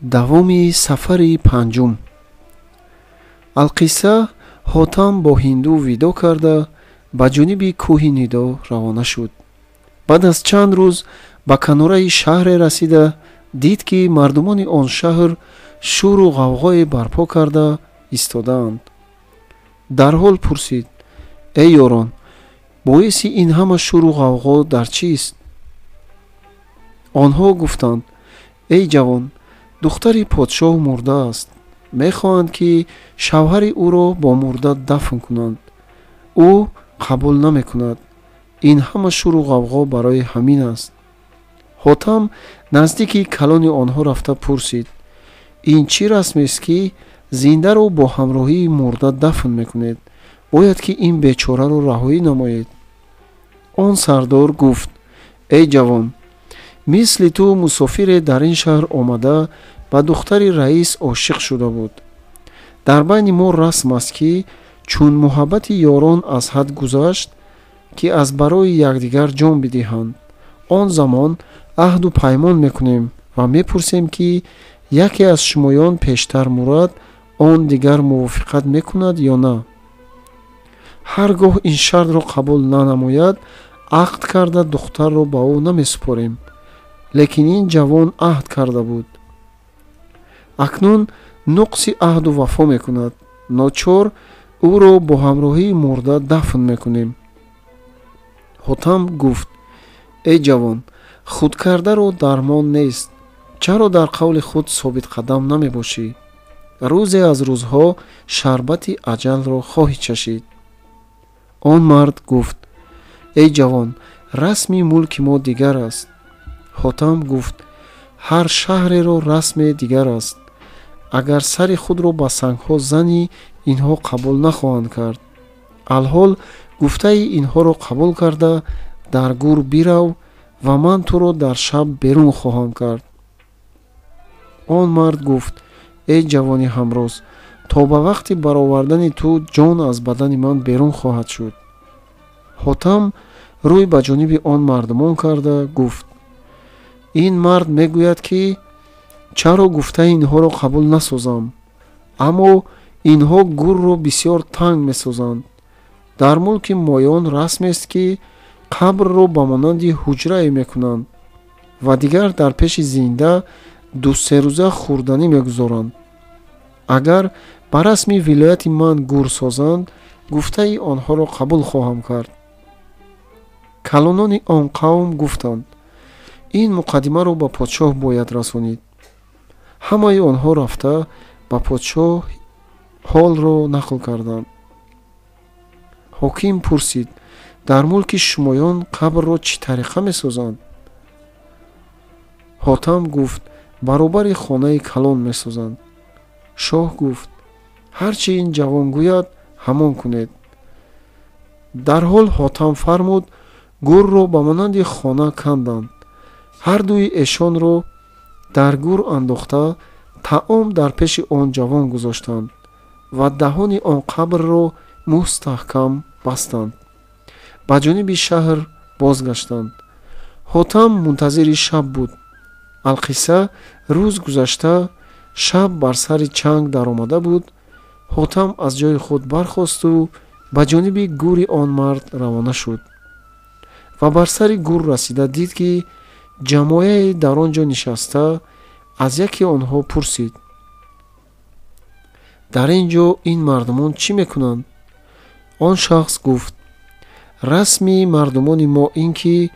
Давоми сафари панҷум. Алқисса, Ҳотам бо ҳинду видо карда, ба ҷониби кӯҳи Нидо равона шуд. Баъд аз чанд рӯз ба канораи шаҳре расида, дид, ки мардумони он шаҳр шӯру ғавғое барпо карда истодаанд. Дарҳол пурсид: «Эй ёрон, боиси ин ҳама шӯру ғавғо дар чист?» Онҳо гуфтанд: «Эй ҷавон, духтари подшоҳ мурдааст. Мехоҳанд, ки шавҳари ӯро бо мурда дафн кунанд. Ӯ қабул намекунад. Ин ҳама шӯру ғавғо барои ҳамин аст». Ҳотам наздики калони онҳо рафта пурсид: «Ин чӣ расмест, ки зиндаро бо ҳамроҳии мурда дафн мекунед? Бояд, ки ин бечораро раҳоӣ намоед». Он сардор гуфт: «Эй ҷавон, мисли ту мусофире дар ин шаҳр омада, ба духтари раис ошиқ шуда буд. Дар байни мо расм аст, ки чун муҳаббати ёрон аз ҳад гузашт, ки аз барои якдигар ҷон бидиҳанд, он замон аҳду паймон мекунем ва мепурсем, ки яке аз шумоён пештар мурад, он дигар мувофиқат мекунад ё на. Ҳар гоҳ ин шартро қабул нанамояд, ақд карда, духтарро ба ӯ намесупорем. Лекин ин ҷавон аҳд карда буд, акнун нуқси аҳду вафо мекунад. Ночор ӯро бо ҳамроҳии мурда дафн мекунем». Ҳотам гуфт: «Эй ҷавон, худкардаро дармон нест. Чаро дар қавли худ собитқадам намебошӣ? Рӯзе аз рӯзҳо шарбати аҷалро хоҳӣ чашид». Он мард гуфт: «Эй ҷавон, расми мулки мо дигар аст». Ҳотам гуфт: «Ҳар шаҳреро расме дигар аст. Агар сари худро ба сангҳо занӣ, инҳо қабул нахоҳанд кард. Алҳол гуфтаи инҳоро қабул карда, дар гур бирав ва ман туро дар шаб берун хоҳам кард». Он мард гуфт: «Эй ҷавони ҳамроз, то ба вақти баровардани ту ҷон аз бадани ман берун хоҳад шуд». Ҳотам рӯй ба ҷониби он мардумон карда гуфт: «Ин мард мегӯяд, ки чаро гуфтаи инҳоро қабул насозам, аммо инҳо гурро бисёр танг месозанд. Дар мулки моён расмест, ки қабрро ба монанди ҳуҷрае мекунанд ва дигар дар пеши зинда 2-3 рӯза хӯрданӣ мегузоранд. Агар ба расми вилояти ман гур созанд, гуфтаи онҳоро қабул хоҳам кард». Калонони он қавм гуфтанд: «Ин муқаддимаро ба подшоҳ бояд расонид». Ҳамаи онҳо рафта, ба подшоҳ ҳолро нақл карданд. Ҳоким пурсид: «Дар мулки шумоён қабрро чӣ тариқа месозанд?» Ҳотам гуфт: «Баробари хонаи калон месозанд». Шоҳ гуфт: «Ҳар чӣ ин ҷавон гӯяд, ҳамон кунед». Дарҳол Ҳотам фармуд, гурро ба монанди хона канданд. Ҳардуи эшонро дар гур андохта, таом дар пеши он ҷавон гузоштанд ва даҳони он қабрро мустаҳкам бастанд. Ба ҷониби шаҳр бозгаштанд. Ҳотам мунтазири шаб буд. Алқисса, рӯз гузашта, шаб бар сари чанг даромада буд. Ҳотам аз ҷои худ бархосту ба ҷониби гури он мард равона шуд ва бар сари гур расида, дид, ки ҷамоае дар он ҷо нишаста. Аз яке онҳо пурсид: «Дар ин ҷо ин мардумон чӣ мекунанд?» Он шахс гуфт: «Расми мардумони мо ин, ки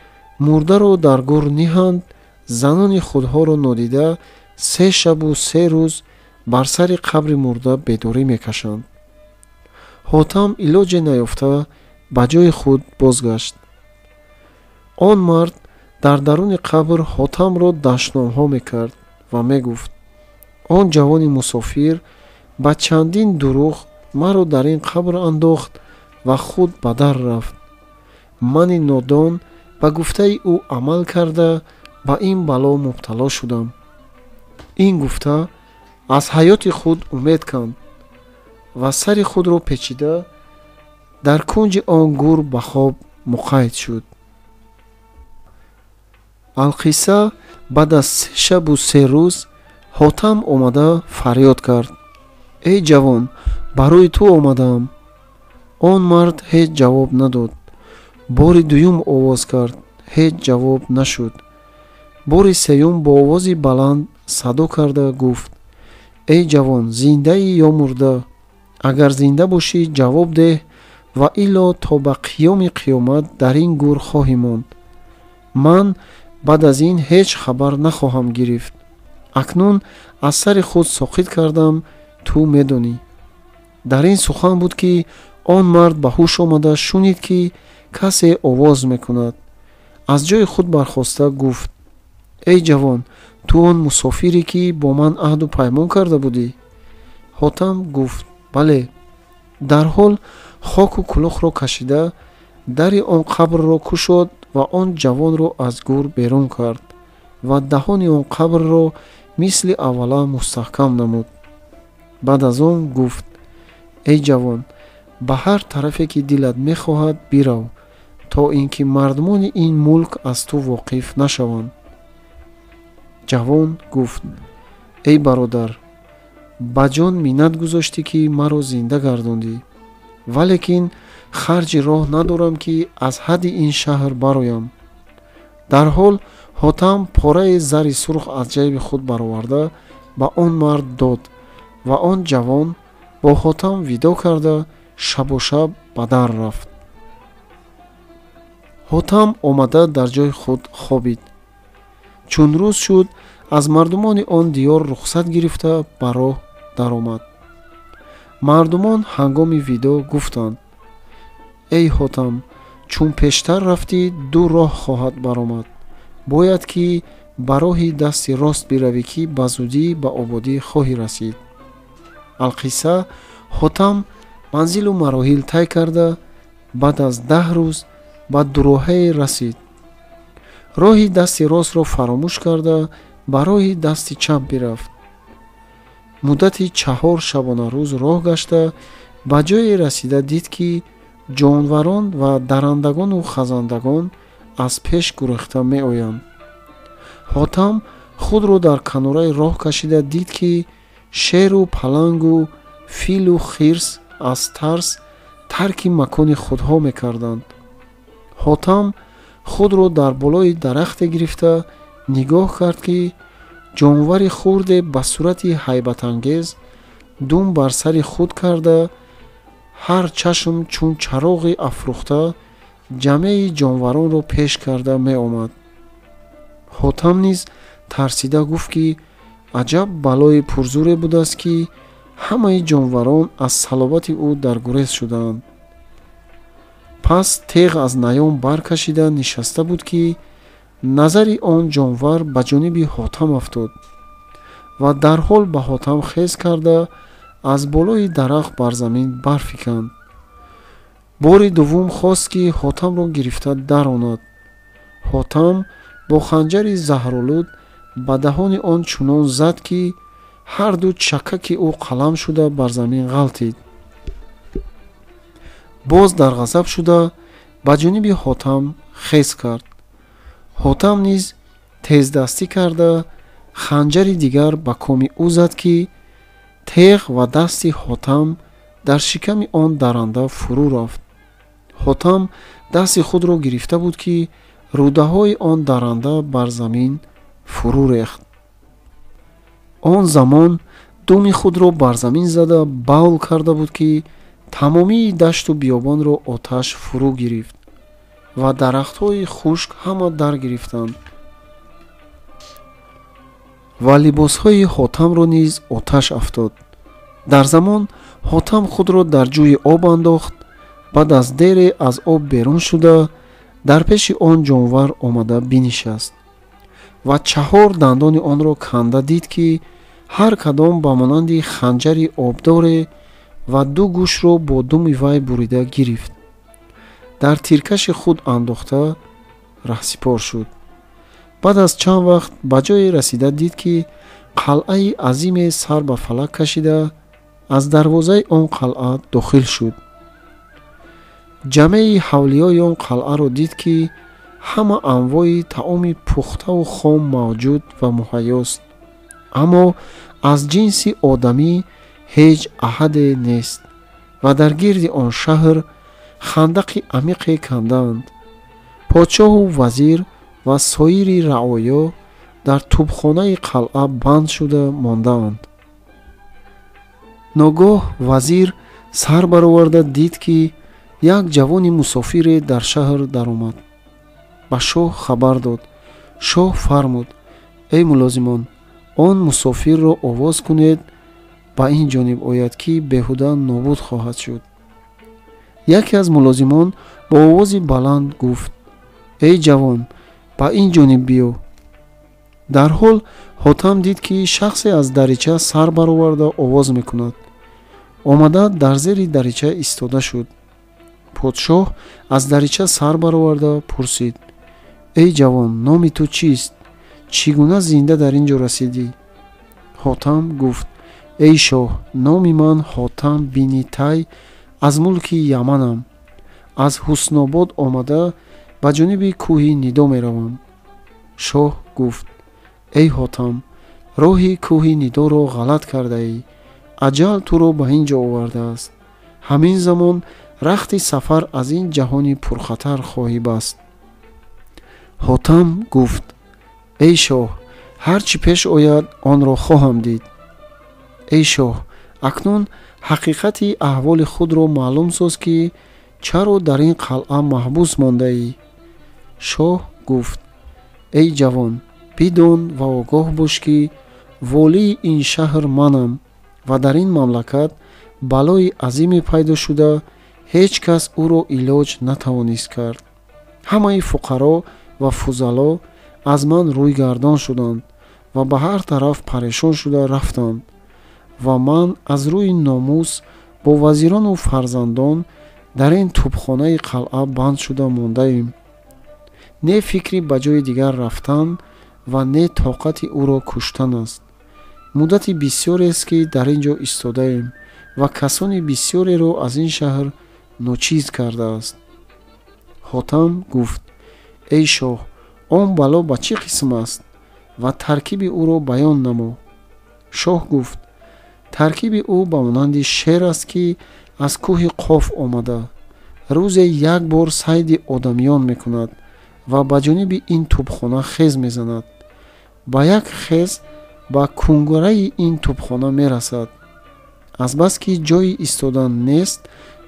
мурдаро дар гур ниҳанд, занони худҳоро нодида, 3 шабу 3 рӯз бар сари қабри мурда бедорӣ мекашанд». Ҳотам илоҷе наёфта, ба ҷои худ бозгашт. Он мард дар даруни қабр Ҳотамро дашномҳо мекард ва мегуфт: «Он ҷавони мусофир ба чандин дурӯғ маро дар ин қабр андохт ва худ ба дар рафт. Мани нодон ба гуфтаи ӯ амал карда, ба ин бало мубтало шудам». Ин гуфта, аз ҳаёти худ умед канд ва сари худро печида, дар кунҷи он гур ба хоб муқайд шуд. Алқисса, баъд аз 3 шабу 3 рӯз Ҳотам омада фарёд кард: эй ҷавон, барои ту омадаам. Он мард ҳеҷ ҷавоб надод. Бори дуюм овоз кард, ҳеҷ ҷавоб нашуд. Бори сеюм бо овози баланд садо карда гуфт: эй ҷавон, зиндаӣ ё мурда? Агар зинда бошӣ, ҷавоб деҳ ва илло то ба қиёми қиёмат дар ин гур хоҳӣ монд. Ман баъд аз ин ҳеҷ хабар нахоҳам гирифт. Акнун аз сари худ соқит кардам, ту медонӣ. Дар ин сухан буд, ки он мард ба ҳуш омада шунид, ки касе овоз мекунад. Аз ҷои худ бархоста гуфт: эй ҷавон, ту он мусофире, ки бо ман аҳду паймон карда будӣ? Ҳотам гуфт: бале. Дарҳол хоку кулухро кашида дари он қабрро кушод ва он ҷавонро аз гур берун кард ва даҳони он қабрро мисли аввала мустаҳкам намуд. Баъд аз он гуфт: эй ҷавон, ба ҳар тарафе ки дилат мехоҳад бирав, то ин ки мардумони ин мулк аз ту воқиф нашаванд. Ҷавон гуфт: эй бародар, ба ҷон миннат гузоштӣ, ки маро зинда гардондӣ, валекин харҷи роҳ надорам, ки аз ҳадди ин шаҳр бароям. Дарҳол Ҳотам пораи зари сурх аз ҷайби худ бароварда ба он мард дод ва он ҷавон бо Ҳотам видо карда шабошаб ба дар рафт. Ҳотам омада дар ҷои худ хобид. Чун рӯз шуд, аз мардумони он диёр рухсат гирифта ба роҳ даромад. Мардумон ҳангоми видо гуфтанд: эй Ҳотам, чун пештар рафтӣ, ду роҳ хоҳад баромад. Бояд ки ба роҳи дасти рост биравӣ, ки ба зудӣ ба ободӣ хоҳӣ расид. Алқисса, Ҳотам манзилу мароҳил тай карда баъд аз 10 рӯз ба дуроҳае расид. Роҳи дасти ростро фаромӯш карда ба роҳи дасти чап бирафт. Муддати 4 шабонарӯз роҳ гашта ба ҷое расида дид, ки ҷонварон ва дарандагону хазандагон аз пеш гурехта меоянд. Ҳотам худро дар канораи роҳ кашида дид, ки шеру палангу филу хирс аз тарс тарки макони худҳо мекарданд. Ҳотам худро дар болои дарахте гирифта нигоҳ кард, ки ҷонвари хурде ба сурати ҳайбатангез дум бар сари худ карда, ҳар чашм чун чароғи афрӯхта ҷамъи ҷонваронро пеш карда меомад. Ҳотам низ тарсида гуфт, ки аҷаб балои пурзуре будааст, ки ҳамаи ҷонварон аз салобати ӯ дар гурез шудаанд. Пас теғ аз наём баркашида нишаста буд, ки назари он ҷонвар ба ҷониби Ҳотам афтод ва дарҳол ба Ҳотам хез карда аз болои дарахт бар замин барфиканд. Бори дуввум хост, ки Ҳотамро гирифта даронад. Ҳотам бо ханҷари заҳролуд ба даҳони он чунон зад, ки ҳарду чакаки ӯ қалам шуда бар замин ғалтид. Боз дар ғазаб шуда ба ҷониби Ҳотам хез кард. Ҳотам низ тездастӣ карда ханҷари дигар ба коми ӯ зад, ки теғ ва дасти Ҳотам дар шиками он даранда фурӯ рафт. Ҳотам дасти худро гирифта буд, ки рӯдаҳои он даранда бар замин фурӯ рехт. Он замон думи худро бар замин зада бавл карда буд, ки тамомии дашту биёбонро оташ фурӯ гирифт ва дарахтҳои хушк ҳама дар гирифтанд ва либосҳои Ҳотамро низ оташ афтод. Дар замон Ҳотам худро дар ҷӯи об андохт. Баъд аз дере аз об берун шуда дар пеши он ҷонвар омада бинишаст ва 4 дандони онро канда дид, ки ҳар кадом ба монанди ханҷари обдоре ва 2 гӯшро бо думи вай бурида гирифт. Дар тиркаши худ андохта раҳсипор шуд. Баъд аз чанд вақт ба ҷое расида дид, ки қалъаи азиме сар ба фалак кашида аз дарвозаи он қалъа дохил шуд. Ҷамъи ҳавлиёи он қалъаро дид, ки ҳама анвои таоми пухтаву хом мавҷуд ва муҳайёст. Аммо аз ҷинси одамӣ ҳеҷ аҳаде нест ва дар гирди он шаҳр хандақи амиқе кандаанд. Подшоҳу вазир ва соири раоё дар тӯбхонаи қалъа банд шуда мондаанд. Ногоҳ вазир сар бароварда дид, ки як ҷавони мусофире дар шаҳр даромад. Ба шоҳ хабар дод. Шоҳ фармуд: эй мулозимон, он мусофирро овоз кунед, ба ин ҷониб ояд, ки беҳуда нобуд хоҳад шуд. Яке аз мулозимон бо овози баланд гуфт: эй ҷавон, ба ин ҷониб биё. Дарҳол Ҳотам дид, ки шахсе аз дарича сар бароварда овоз мекунад. Омада дар зери дарича истода шуд. Подшоҳ аз дарича сар бароварда пурсид: эй ҷавон, номи ту чист? Чӣ гуна зинда дар ин ҷо расидӣ? Ҳотам гуфт: эй шоҳ, номи ман Ҳотам бини Тай, аз мулки Яманам. Аз Ҳуснобод омада ба ҷониби кӯҳи Нидо меравам. Шоҳ гуфт: эй Ҳотам, роҳи кӯҳи Нидоро ғалат кардаӣ. Аҷал туро ба ин ҷо овардааст. Ҳамин замон рахти сафар аз ин ҷаҳони пурхатар хоҳӣ баст. Ҳотам гуфт: эй шоҳ, ҳар чӣ пеш ояд онро хоҳам дид. Эй шоҳ, акнун ҳақиқати аҳволи худро маълум соз, ки чаро дар ин қалъа маҳбус мондаӣ? Шоҳ гуфт: эй ҷавон, бидон ва огоҳ бош, ки волии ин шаҳр манам ва дар ин мамлакат балои азиме пайдо шуда, ҳеҷ кас ӯро илоҷ натавонист кард. Ҳамаи фуқаро ва фузало аз ман рӯйгардон шуданд ва ба ҳар тараф парешон шуда рафтанд ва ман аз рӯи номус бо вазирону фарзандон дар ин тӯбхонаи қалъа банд шуда мондаем. Не фикри ба ҷои дигар рафтан ва не тоқати ӯро куштан аст. Муддати бисёрест, ки дар ин ҷо истодаем ва касони бисёреро аз ин шаҳр ночиз кардааст. Ҳотам гуфт: эй шоҳ, он бало ба чӣ қисм аст ва таркиби ӯро баён намо. Шоҳ гуфт: таркиби ӯ ба монанди шер аст, ки аз кӯҳи Қоф омада, рӯзе як бор сайди одамиён мекунад ва ба ҷониби ин тӯбхона хез мезанад. Ба як хез ба кунгураи ин тӯбхона мерасад. Азбаски ҷои истодан нест,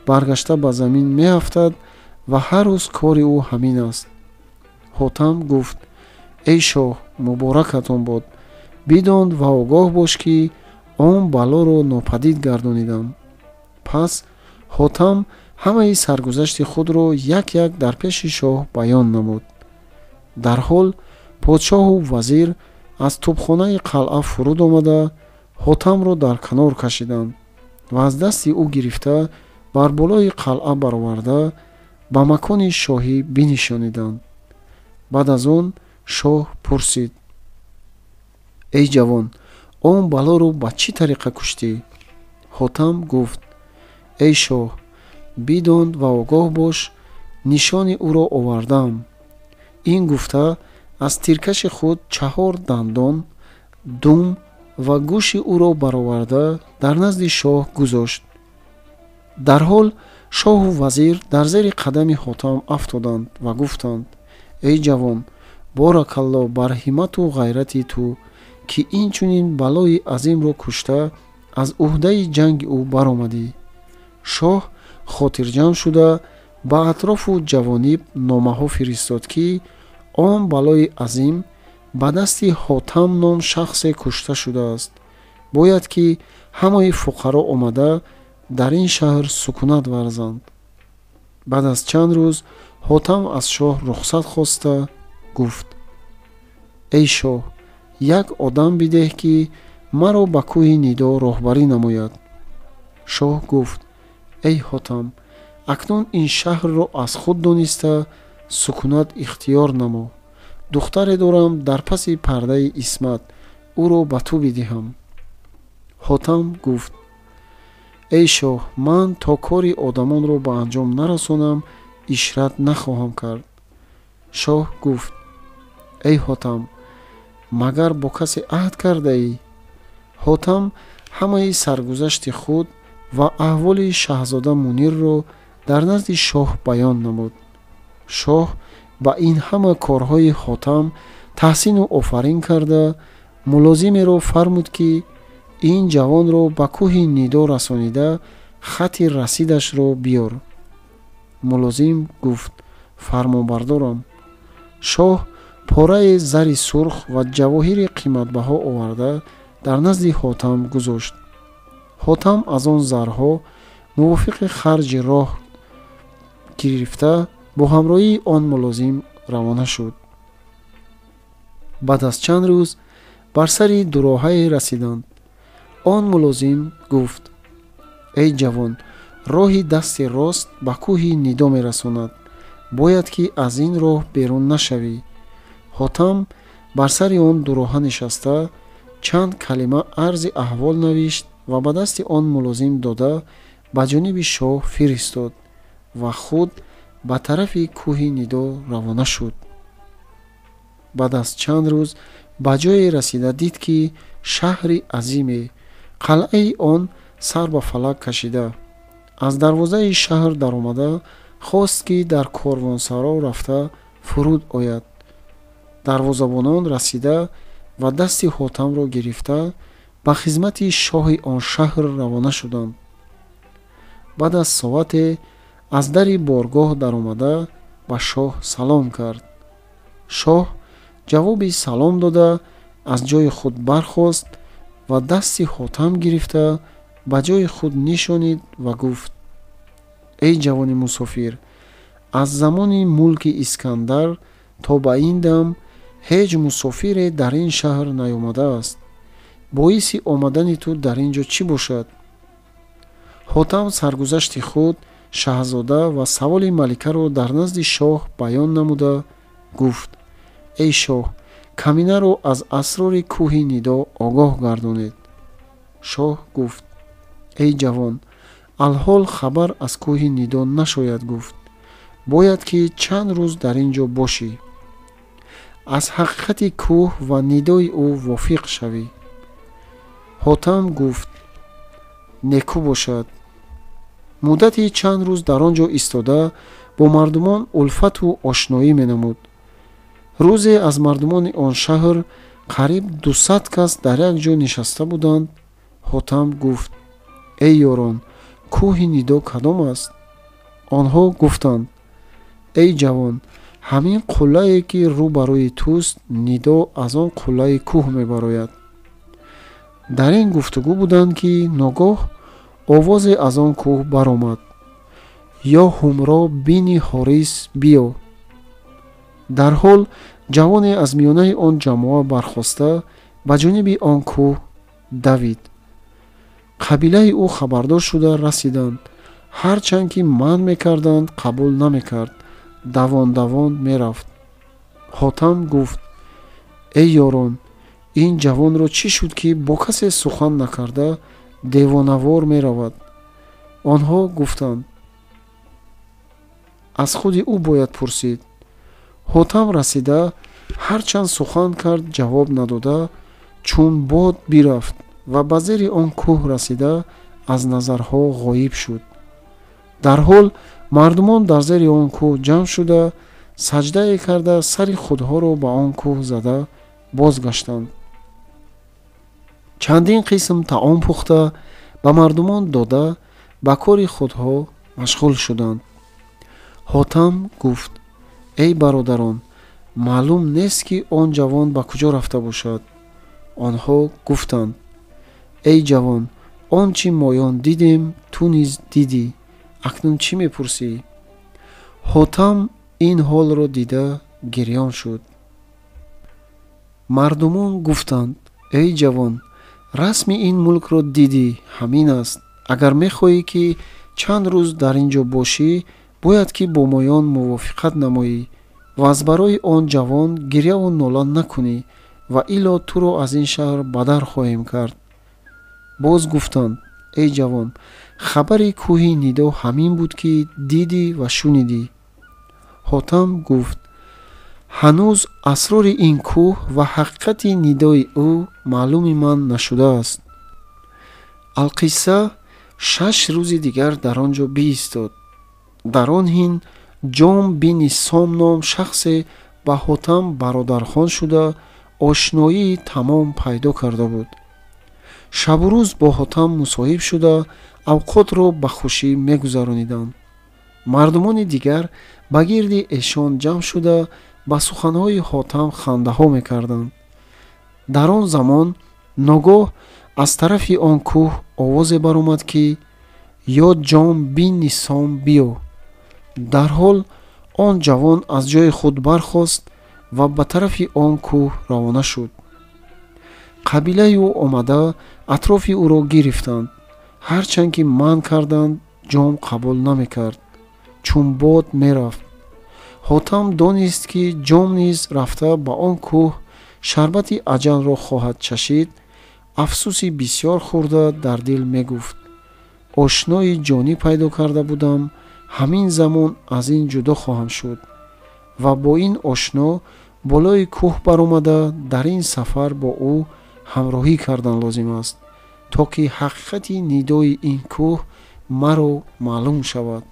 баргашта ба замин меафтад ва ҳар рӯз кори ӯ ҳамин аст. Ҳотам гуфт: эй шоҳ, муборакатон бод. Бидон ва огоҳ бош, ки он балоро нопадид гардонидам. Пас Ҳотам ҳамаи саргузашти худро як-як дар пеши шоҳ баён намуд. Дарҳол подшоҳу вазир аз тӯбхонаи қалъа фуруд омада, Ҳотамро дар канор кашиданд ва аз дасти ӯ гирифта бар болои қалъа бароварда ба макони шоҳӣ бинишониданд. Баъд аз он шоҳ пурсид: эй ҷавон, он балоро ба чӣ тариқа куштӣ? Ҳотам гуфт: эй шоҳ, бидон ва огоҳ бош, нишони ӯро овардаам. Ин гуфта аз тиркаши худ 4 дандон, дум ва гӯши ӯро бароварда дар назди шоҳ гузошт. Дарҳол шоҳу вазир дар зери қадами Ҳотам афтоданд ва гуфтанд: эй ҷавон, боракалло бар ҳиммату ғайрати ту, ки инчунин балои азимро кушта аз уҳдаи ҷанги ӯ баромадӣ. Шоҳ хотирҷамъ шуда ба атрофу ҷавониб номаҳо фиристод, ки он балои азим ба дасти Ҳотам ном шахсе кушта шудааст. Бояд ки ҳамаи фуқаро омада дар ин шаҳр сукунат варзанд. Баъд аз чанд рӯз Ҳотам аз шоҳ рухсат хоста гуфт: эй шоҳ, як одам бидеҳ, ки маро ба кӯҳи Нидо роҳбарӣ намояд. Шоҳ гуфт: эй Ҳотам, акнун ин шаҳрро аз худ дониста сукунат ихтиёр намо. Духтаре дорам дар паси пардаи исмат, ӯро ба ту бидиҳам. Ҳотам гуфт: эй шоҳ, ман то кори одамонро ба анҷом нарасонам ишрат нахоҳам кард. Шоҳ гуфт: эй Ҳотам, магар бо касе аҳд кардаӣ? Ҳотам ҳамаи саргузашти худ ва аҳволи шаҳзода Мунирро дар назди шоҳ баён намуд. Шоҳ ба ин ҳама корҳои Ҳотам таҳсину офарин карда, мулозимеро фармуд, ки ин ҷавонро ба кӯҳи Нидо расонида, хати расидашро биёр. Мулозим гуфт: фармонбардорам. Шоҳ пораи зари сурх ва ҷавоҳири қиматбаҳо оварда дар назди Ҳотам гузошт. Ҳотам аз он зарҳо мувофиқи харҷи роҳ гирифта бо ҳамроҳии он мулозим равона шуд. Баъд аз чанд рӯз бар сари дуроҳае расиданд. Он мулозим гуфт: эй ҷавон, роҳи дасти рост ба кӯҳи Нидо мерасонад. Бояд ки аз ин роҳ берун нашавӣ. Ҳотам бар сари он дуроҳа нишаста чанд калима арзи аҳвол навишт ва ба дасти он мулозим дода ба ҷониби шоҳ фиристод ва худ ба тарафи кӯҳи Нидо равона шуд. Баъд аз чанд рӯз ба ҷое расида дид, ки шаҳри азиме, қалъаи он сар ба фалак кашида. Аз дарвозаи шаҳр даромада хост, ки дар корвонсаро рафта фуруд ояд. Дарвозабонон расида ва дасти Ҳотамро гирифта ба хизмати шоҳи он шаҳр равона шуданд. Баъд аз соате аз дари боргоҳ даромада ба шоҳ салом кард. Шоҳ ҷавоби салом дода аз ҷои худ бархост ва дасти Ҳотам гирифта ба ҷои худ нишонид ва гуфт: эй ҷавони мусофир, аз замони мулки Искандар то ба ин дам ҳеҷ мусофире дар ин шаҳр наёмадааст. Боиси омадани ту дар ин ҷо чӣ бошад? Ҳотам саргузашти худ, шаҳзода ва саволи маликаро дар назди шоҳ баён намуда гуфт: эй шоҳ, каминаро аз асрори кӯҳи Нидо огоҳ гардонед. Шоҳ гуфт: эй ҷавон, алҳол хабар аз кӯҳи Нидо нашояд гуфт. Бояд ки чанд рӯз дар ин ҷо бошӣ, аз ҳақиқати кӯҳ ва нидои ӯ вофиқ шавӣ. Ҳотам гуфт: некӯ бошад. Муддати чанд рӯз дар он ҷо истода бо мардумон улфату ошноӣ менамуд. Рӯзе аз мардумони он шаҳр қариб 200 кас дар як ҷо нишаста буданд. Ҳотам гуфт: эй ёрон, кӯҳи Нидо кадом аст? Онҳо гуфтанд: эй ҷавон, ҳамин қуллае ки рӯ ба рӯи туст, нидо аз он қуллаи кӯҳ мебарояд. Дар ин гуфтугӯ буданд, ки ногоҳ овозе аз он кӯҳ баромад: ё Ҳумро бини Ҳорис, биё. Дарҳол ҷавоне аз миёнаи он ҷамоа бархоста ба ҷониби он кӯҳ давид. Қабилаи ӯ хабардор шуда расиданд. Ҳарчанд ки манъ мекарданд, қабул намекард, давон-давон мерафт. Ҳотам гуфт: эй ёрон, ин ҷавонро чӣ шуд, ки бо касе сухан накарда девонавор меравад? Онҳо гуфтанд: аз худи ӯ бояд пурсид. Ҳотам расида ҳарчанд сухан кард, ҷавоб надода, чун бод бирафт ва ба зери он кӯҳ расида аз назарҳо ғоиб шуд. Дарҳол мардумон дар зери он кӯҳ ҷамъ шуда саҷдае карда сари худҳоро ба он кӯҳ зада бозгаштанд. Чандин қисм таом пухта ба мардумон дода ба кори худҳо машғул шуданд. Ҳотам гуфт: эй бародарон, маълум нест, ки он ҷавон ба куҷо рафта бошад. Онҳо гуфтанд: эй ҷавон, он чӣ моён дидем, ту низ дидӣ, акнун чӣ мепурсӣ? Ҳотам ин ҳолро дида гирён шуд. Мардумон гуфтанд: эй ҷавон, расми ин мулкро дидӣ, ҳамин аст. Агар мехоҳӣ, ки чанд рӯз дар ин ҷо бошӣ, бояд ки бо моён мувофиқат намоӣ ва аз барои он ҷавон гиряву нола накунӣ ва илло туро аз ин шаҳр бадар хоҳем кард. Боз гуфтанд: эй ҷавон, хабари кӯҳи Нидо ҳамин буд, ки дидӣ ва шунидӣ. Ҳотам гуфт: ҳанӯз асрори ин кӯҳ ва ҳақиқати нидои ӯ маълуми ман нашудааст. Алқисса, 6 рӯзи дигар дар он ҷо биистод. Дар он ҳин Ҷом бини Сом ном шахсе ба Ҳотам бародархон шуда, ошноии тамом пайдо карда буд. Шабу рӯз бо Ҳотам мусоҳиб шуда, авқотро ба хушӣ мегузарониданд. Мардумони дигар ба гирди эшон ҷамъ шуда, ба суханҳои Ҳотам хандаҳо мекарданд. Дар он замон ногоҳ аз тарафи он кӯҳ овозе баромад, ки ё Ҷом бини Сом, биё. Дарҳол он ҷавон аз ҷои худ бархост ва ба тарафи он кӯҳ равона шуд. Қабилаи ӯ омада атрофи ӯро гирифтанд. Ҳарчанд ки манъ карданд, Ҷом қабул намекард, чун бод мерафт. Ҳотам донист, ки Ҷом низ рафта ба он кӯҳ шарбати аҷалро хоҳад чашид. Афсӯси бисёр хӯрда дар дил мегуфт: ошнои ҷонӣ пайдо карда будам, ҳамин замон аз ин ҷудо хоҳам шуд ва бо ин ошно болои кӯҳ баромада дар ин сафар бо ӯ ҳамроҳӣ кардан лозим аст, то ки ҳақиқати нидои ин кӯҳ маро маълум шавад.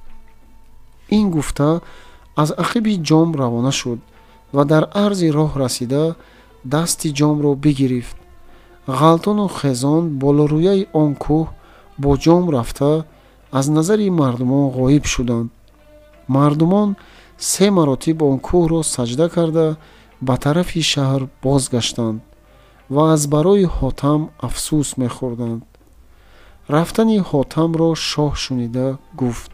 Ин гуфта аз ақиби Ҷом равона шуд ва дар арзи роҳ расида дасти Ҷомро бигирифт. Ғалтону хезон болорӯяи он кӯҳ бо Ҷом рафта аз назари мардумон ғоиб шуданд. Мардумон 3 маротиб он кӯҳро саҷда карда ба тарафи шаҳр бозгаштанд ва аз барои Ҳотам афсӯс мехӯрданд. Рафтани Ҳотамро шоҳ шунида гуфт: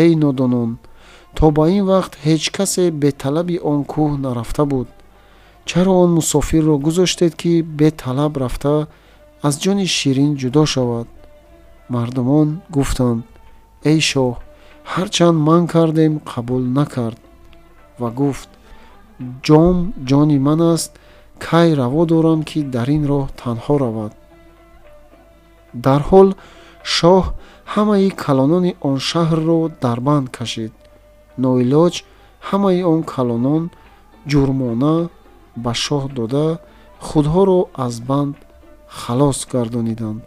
эй нодонон, то ба ин вақт ҳеҷ касе беталаби он кӯҳ нарафта буд. Чаро он мусофирро гузоштед, ки беталаб рафта аз ҷони ширин ҷудо шавад? Мардумон гуфтанд: эй шоҳ, ҳарчанд манъ кардем, қабул накард. Ва гуфт: Ҷом ҷони ман аст, кай раво дорам, ки дар ин роҳ танҳо равад? Дарҳол шоҳ ҳамаи калонони он шаҳрро дар банд кашид. Ноилоҷ ҳамаи он калонон ҷурмона ба шоҳ дода, худҳоро аз банд халос гардониданд.